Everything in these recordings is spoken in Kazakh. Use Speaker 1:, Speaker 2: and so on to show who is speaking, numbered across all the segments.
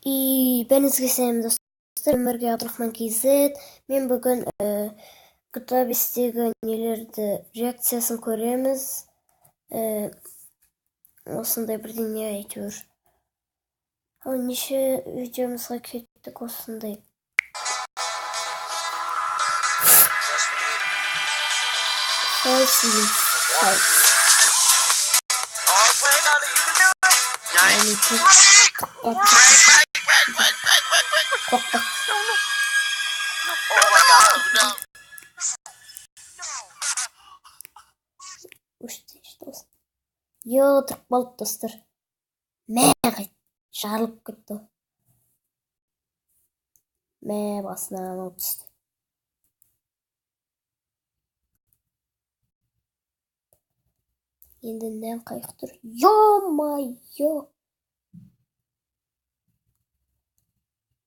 Speaker 1: И бәріңізге сәлем, достар. Өмірге Абдрахман KZ. Мен бүгін GTA 5-тегі нелерді реакциясын көреміз. Осындай бірдеңе әйтеуір. Ал неше видеомызға кеттік осындай. Йо, тұрып қалды, достар. Мә, жарылып кетті. Мә, басына анау түсті. Енді нән қайық тұр. Ё-моё!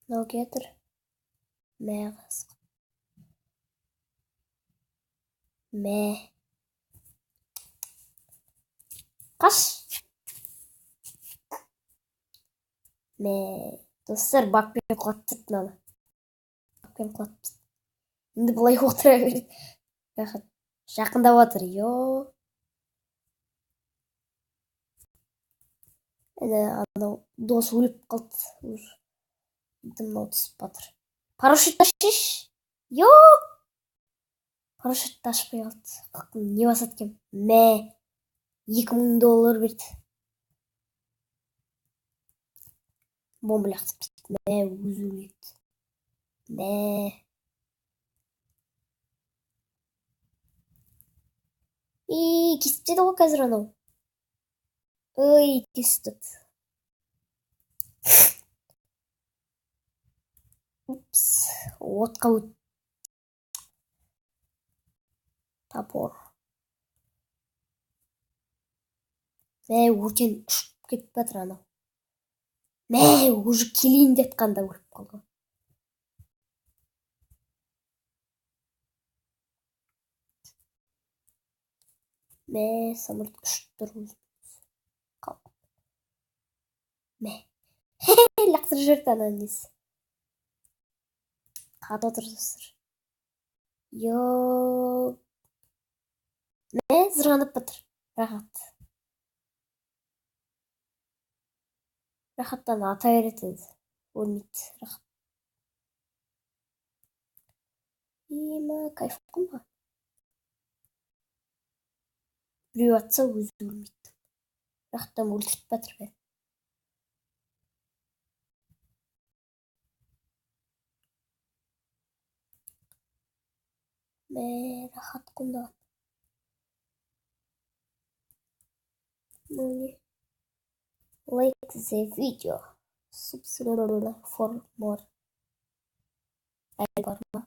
Speaker 1: Мынау кетір. Мә, қасық. Мә. Қаш! Мә. Достар, бакпен құлатып тастады мынаны. Бакпен құлатып тастады. Енді былай отыра береді. Рахат. Жақындап жатыр. Йо. Әне анау дос өліп қалды. Уже. Енді мынау түсіп жатыр. Парашютті ашшы. Йо! Парашютті ашпай қалды. Не басады екен? Мә. 2000 доллар берді. Бомба лақтырып тастады. Мә, өзі өледі. Мә. И, кесіп тастады ғой қазір анау. Ой, кесіп тастады. Упс, отқа өт. Топор. Мә, өртен ұшып кетіп жатыр анау. Мә, уже келейін деп жатқанда өліп қалды. Мә, самолет ұшып тұр өзі. Мә. Лақтырып жіберді ана несі. Қатып отыр, достар. Йо. Мә, зырғанап жатыр. Рахат. Рахаттан ата береді енді. Өлмейді. Рахат. Ема, кайф қой маған. Біреу атса өзі өлмейді. Рахаттан өлтіріп жатыр бәрін. Мә, рахат қой маған. Мынау не? Like the video. Subscribe for more. Әлі бар ма?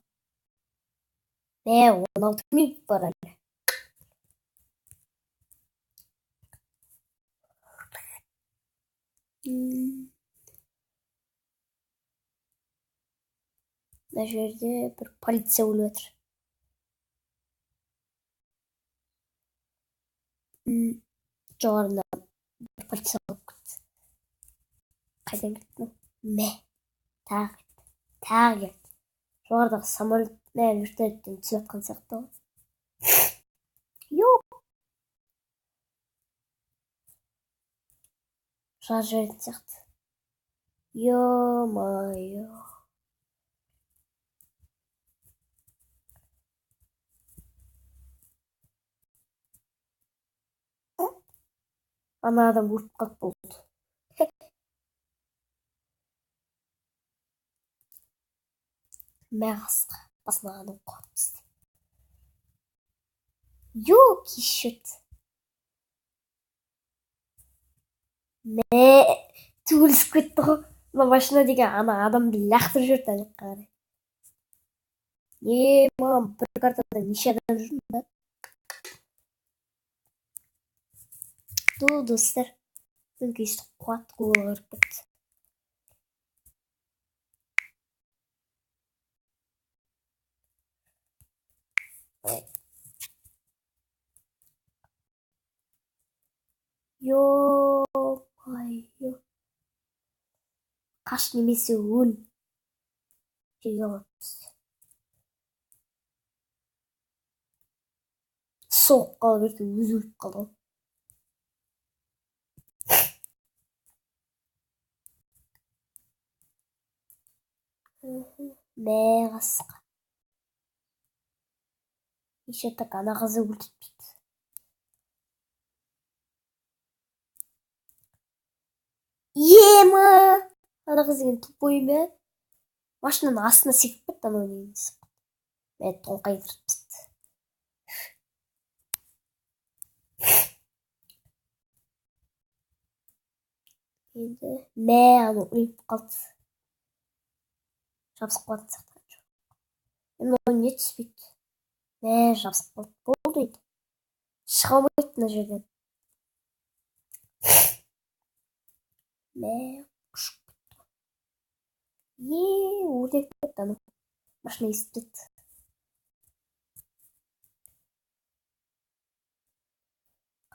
Speaker 1: Мә, 16 минут бар әлі. Мына жерде бір полиция өліп жатыр. Жоғарыда бір полиция алып кетті. Қайдан кетті мынау? Мә, тағы кетті. Тағы кетті. Жоғарыдағы самолет, мә, вертолеттен түсіп жатқан сияқты ғой. Йоқ. Жарып жіберетін сияқты. Ё-моё. Ана адам өліп қалды болды. Мә, қасқа. Басына анау құлап түсті. Йо, кешірді. Мә, төгілісіп кетті ғой. Мына машина деген ана адамды лақтырып жіберді ана жаққа қарай. Е, маған бір картада неше адам жүр мында? Ду, достар. Бүгінгі өйстіп қуат қуып кіріп кетті. Ё-моё. Қаш немесе өл. Жерге құлап түсті. Соғып қала берді, өзі өліп қалды ғой. Мә, қасқа. Еще так ана қызды өлтіріп тастады. Ема! Ана қыз деген тупой ма? Машинаның астына секіріп кетті, анау нені. Мә, тоңқайдырып тастады. Енді мә, анау өліп қалды. Жабысып қалатын сияқты. Енді ол не түспейді? Мә, жабысып қалды. Болды енді. Шыға алмайды мына жерден. Мә, ұшып кетті. Е, өртеніп кетті анау. Машина естіп кетті.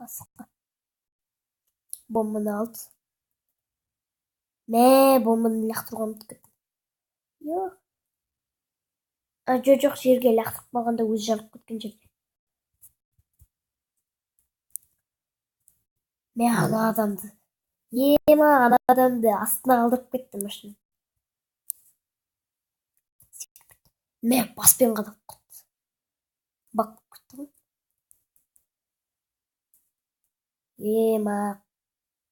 Speaker 1: Қасыққа. Бомбаны алды. Мә, бомбаны лақтыруға ұмытып кеттім. Жоқ. А, жоқ, жерге лақтырып қалғанда өзі жарылып кеткен жерде. Мә, ана адамды. Ема, ана адамды астына қалдырып кетті машина. Мә, баспен қадалып қалды. Бак болып кетті ғой. Ема,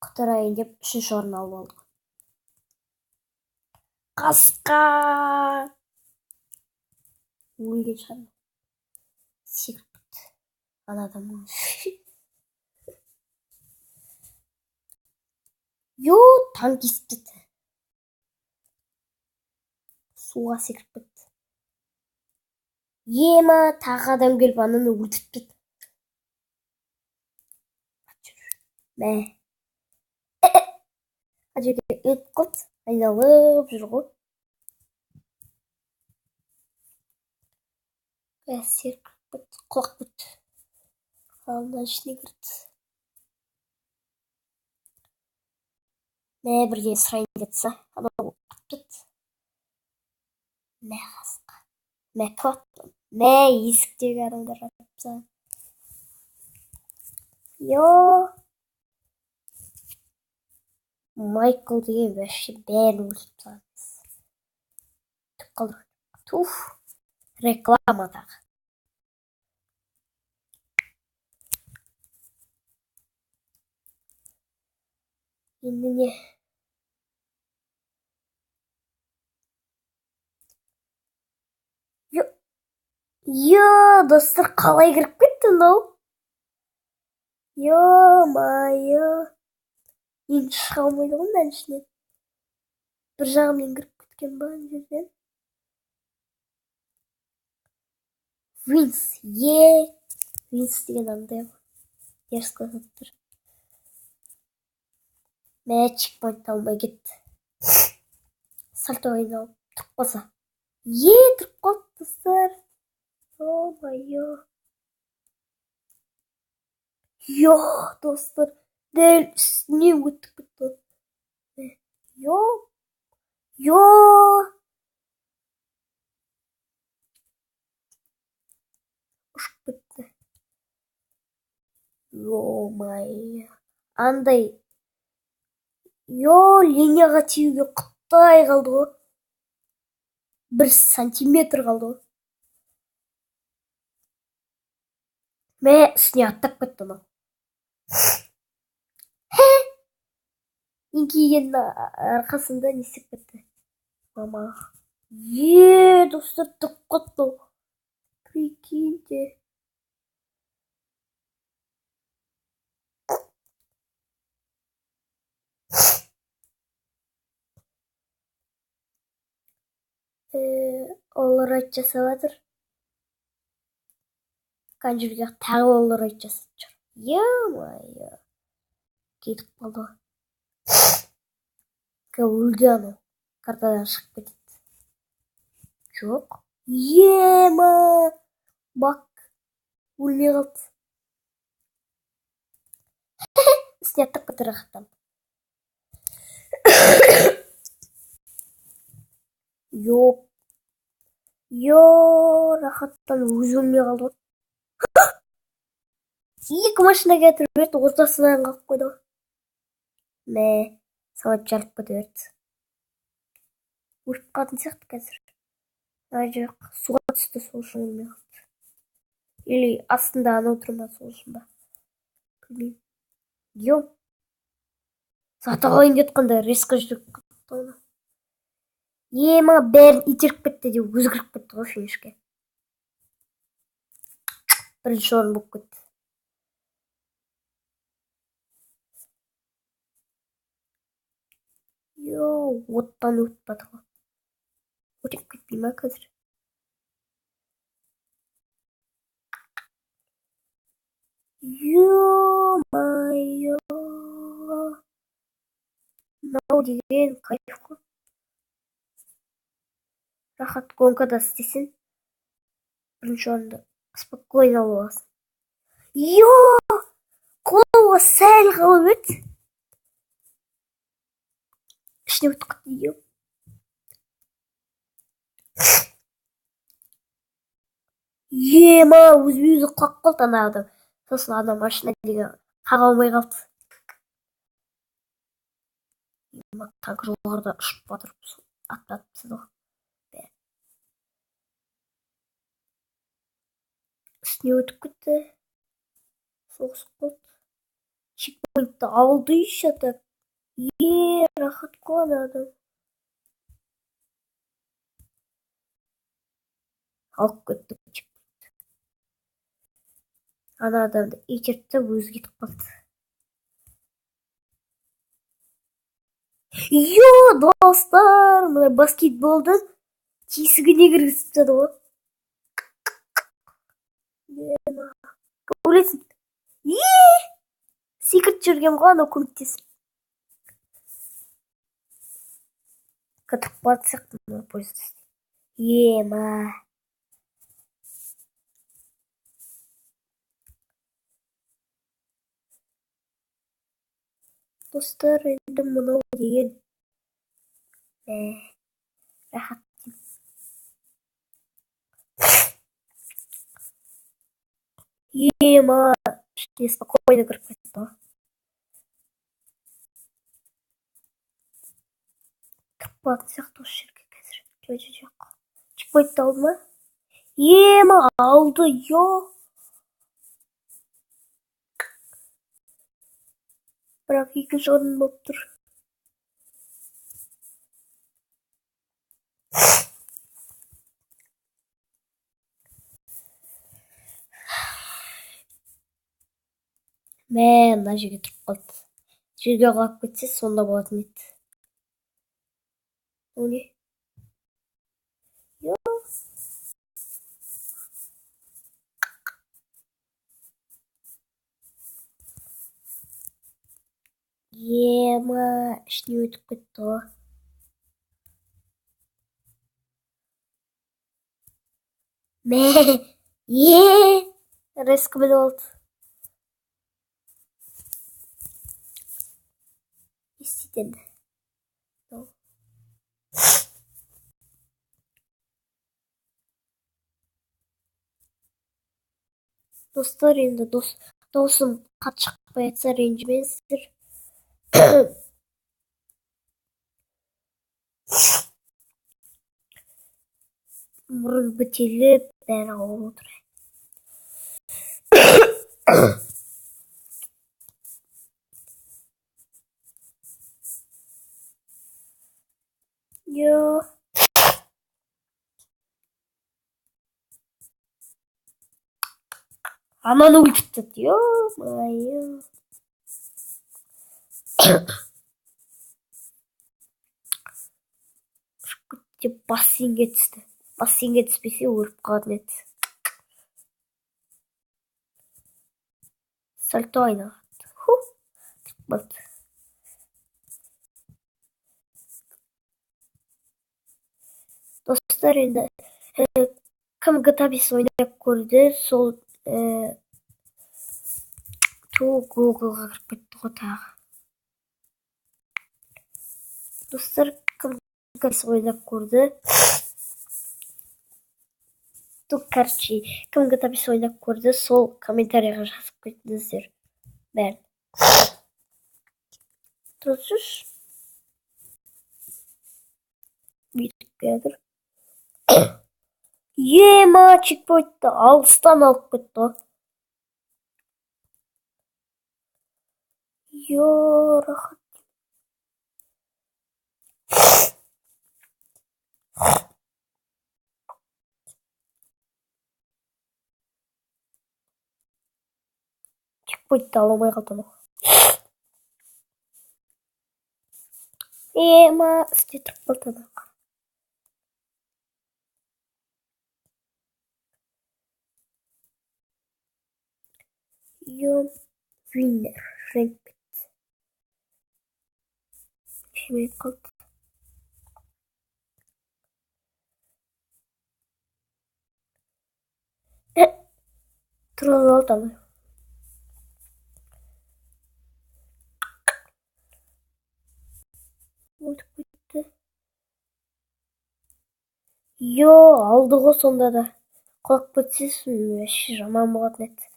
Speaker 1: құтырайын деп үшінші орын алып алды. Қасқа! Өлген шығар. Секіріп кетті. Ана адам. Йо, танк естіп кетті. Суға секіріп кетті. Ема, тағы адам келіп ананы өлтіріп кетті. Мә. Ана жерге өліп қалды. Айналып жүр ғой. Секіріп кетті, құлап кетті. Алдына ішіне кірді. Мә, бірдеңе сұрайын кетсе, анау кетті. Мә, қасқа. Мә, кім? Мә, есіктегі адамдар жатып тастаған. Йо. Майкл деген вообще бәрін өлтіріп тастаған. Түк қалдырмайды. Туф. Реклама тағы. Енді не? Йо, достар, қалай кіріп кетті мынау? Ё-моё. Енді шыға алмайды ғой мынаның ішінен. Бір жағымен кіріп кеткен ба ана жерден? Винс, е. Винс деген андай ғой. Дерзко заттар. Мә, чекпоинт алмай кетті. Сальто айналып тұрып қалса. Е, тұрып қалды, достар. Ё-моё. Йо, достар, дәл үстінен өтіп кетті. Йо. Йо. Ұшып кетті. Ё-моё. Андай. Йо, линияға тиюге құттай қалды ғой. 1 сантиметр қалды ғой. Мә, үстіне аттап кетті анау. Еңкейгеннің арқасында не істеп кетті? Мама. Е, достар, тұрып қалды. Прикиньте. Олрайт жасап жатыр. Қан жерге тағы олрайт жасап жүр. Е-мое. Кетіп қалды. Өлді анау. Картадан шығып кетеді. Жоқ. Ема! Бак. Өлмей қалды. Үстіне аттап кетті рахаттанып. Оттан өзі өлмей қалды ғой. Екі машина кетіріп берді, ортасынан қалып қойды ғой. Мә, самолет жарылып кете берді. Өліп қалатын сияқты қазір. Ай, жоқ, суға түсті, сол үшін өлмей қалды. Или астында анау тұр ма, сол үшін ба? Білмеймін. Йо. Сатып алайын деп жатқанда резко жүріп кетті ғой. Ема, бәрін итеріп кетті деп өзі кіріп кетті ғой финишке. Бірінші орын болып кетті. Йо, оттан өтіп жатыр ғой. Өтіп кетпей ма қазір? Ё-моё. Мынау деген кайф қой. Рахат гонкада істесең, бірінші орынды спокойно алып аласың. Йо! Құлауға сәл қалып еді. Ішіне өтіп кетті, йо. Ема, өзіме өзі құлап қалды ана адам. Сосын ана машина деген қаға алмай қалды. Ема, танк жоғарыда ұшып батырып, атып тастады ғой. Үстіне өтіп кетті. Соғысып қалды. Чекпоинтті алды еще так. Е, рахат қой ана адам. Алып кетті чекпоинт. Ана адамды итеріп тастап өзі кетіп қалды. Йо, достар, мына баскетболдың тесігіне кіргізіп тастады ғой. Өлесің. Е! Секіріп жүрген ғой анау көмектесіп. Кетіп қалатын сияқты мына пойызды. Ема. Достар, енді мынау деген рахат. Ема, ішіне спокойно кіріп кетті ғой. Кіріп қалатын сияқты осы жерге қазір. Жоқ, жоқ, жоқ. Чекпоинтті алды ма? Ема, алды, йо. Бірақ екінші орын болып тұр. Мә, мына жерге тұрып қалды. Жерге құлап кетсе, сонда болатын еді. О не? Йо. Ема, ішіне өтіп кетті ғой. Мә, е, резко мініп алды. Не істейді енді? Достар, енді досым қатты шықпай жатса ренжімеңіздер. Мұрын бітеліп, бәрі ауырып отыр. Йо. Ананы өлтіріп тастады. Ё-моё. Деп бассейнге түсті. Бассейнге түспесе өліп қалатын еді. Сальто айналады. Ху. Болды. Достар, енді кім GTA 5 ойнап көрді, сол ту Google-ға кіріп кетті ғой тағы. Достар, кім GTA 5 ойнап көрді? Короче, кім GTA 5 ойнап көрді, сол комментарийға жазып кетіңіздер бәрін. Тұрсыз. Бүйтіп келатыр. Ема, чекпоинтті алыстан алып кетті ғой. Йо, рахат. Чекпоинтті ала алмай қалды анау. Ема, үсте тұрып қалды анау. Йо, виннер, жеңіп кетті. Неше минут қалды? Тұрғызып алды анау. Өтіп кетті. Йо, алды ғой сонда да. Құлап кетсе, вообще жаман болатын еді.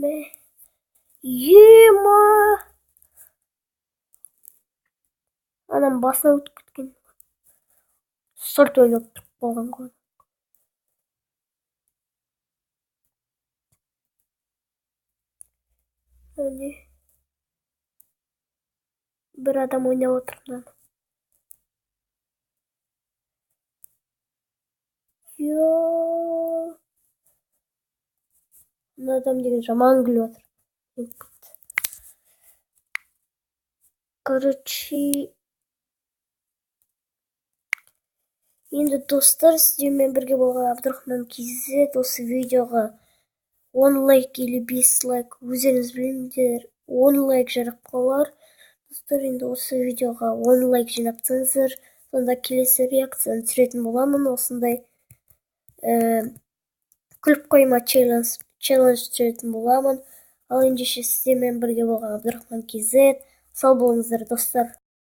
Speaker 1: Мә. Ема! Анам басына өтіп кеткен. Сырт ойнап тұрып қалған ғой. Міне. Бір адам ойнап отыр мынаны. Йо. Мына адам деген жаман күліп отыр. Короче, енді достар, сіздермен бірге болған Абдрахман KZ. Осы видеоға 10 лайк или 5 лайк, өздеріңіз біліңдер, 10 лайк жарап қалар. Достар, енді осы видеоға 10 лайк жинап тастаңыздар, сонда келесі реакцияны түсіретін боламын. Осындай күліп қойма челлендж түсіретін боламын. Ал ендеше сіздермен бірге болған Абдрахман KZ. Сау болыңыздар, достар.